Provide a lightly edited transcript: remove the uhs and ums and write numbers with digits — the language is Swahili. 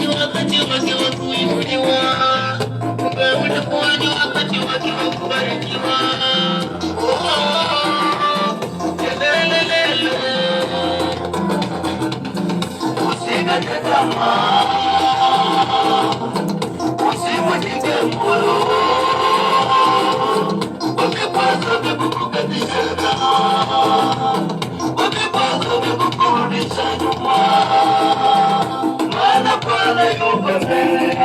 Ni wakati wake wa kuinuliwa, kumbe ulikuwa ni wakati wake wa kubarikiwa. Oh, lelelelele. Usikate tamaa, usivunjike moyo, vikwazo vya kukukatisha tamaa, vikwazo vya kukurudisha nyuma, maana Bwana yuko mbele.